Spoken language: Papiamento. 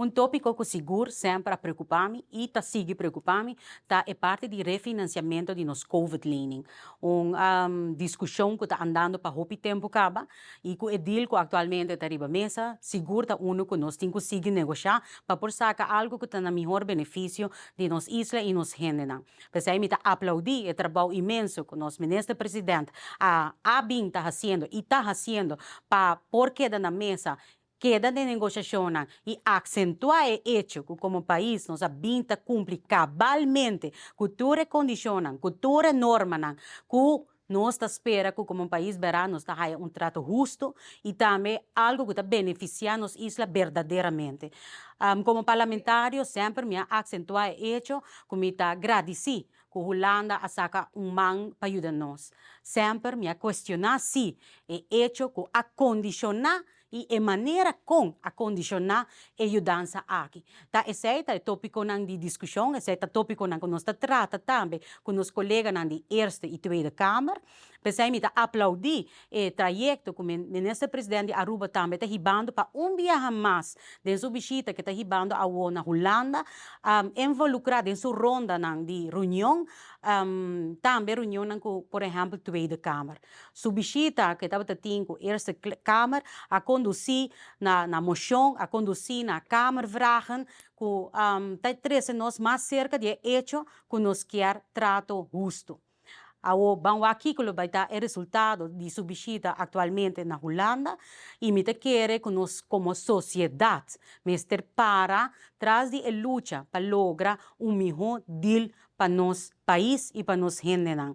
Un tópiko ku sigur semper a preokupá mi i ta sigui preokupá mi ta e parti di refinanciamento di nos COVID-lening. Un diskushon ku ta andando pa hopi tempu kaba i ku e deal ku aktualmente ta riba mesa, sigur ta uno ku nos tin ku sigui negoshá pa por saka algu ku ta na mihó benefisio di nos isla i nos hendenan. P'esei mi ta aplaudí e trabou inmenso ku nos minister-presidente a bin ta hasiendo i ta hasiendo pa por keda na mesa, keda den negoshashon i aksentuá e echo ku komo pais nos a bin ta kumpli kabalmente ku tur kondishon, ku tur norma, ku nos ta spera ku komo pais bera nos ta haya un trato hustu i tambe algu ku ta benefisiá nos isla berdaderamente. Komo parlamentario semper mi a aksentuá e echo ku mi ta gradisí ku Hulanda a saka un man pa yuda nos. Semper mi a kuestioná si e echo ku a kondishoná i e manera kon a kondishoná e yudansa aki. Ta esei ta e tópikonan di diskushon, esei ta tópikonan ku nos ta trata tambe ku nos koleganan di Eerste i Tweede Kamer. P'esei mi ta aplaudí e trayekto ku minister-presidente di Aruba tambe ta hibando pa un biaha mas den su bishita ku ta hibando awo na Hulanda, involukrá den su rondanan di reunion, tambe reunionnan ku, por ehèmpel, Tweede Kamer. Su bishita ku tabata tin ku Eerste Kamer a kondusí na moshon, a kondusí na Kamervragen, ku ta trese nos mas serka di echo ku nos ke trato hustu. Awo ban wak kiko lo bai ta e resultado di su bishita aktualmente na Hulanda i mi ta kere ku nos komo sosiedat mester para tras di e lucha pa logra un mihó deal pa nos pais i pa nos hendenan.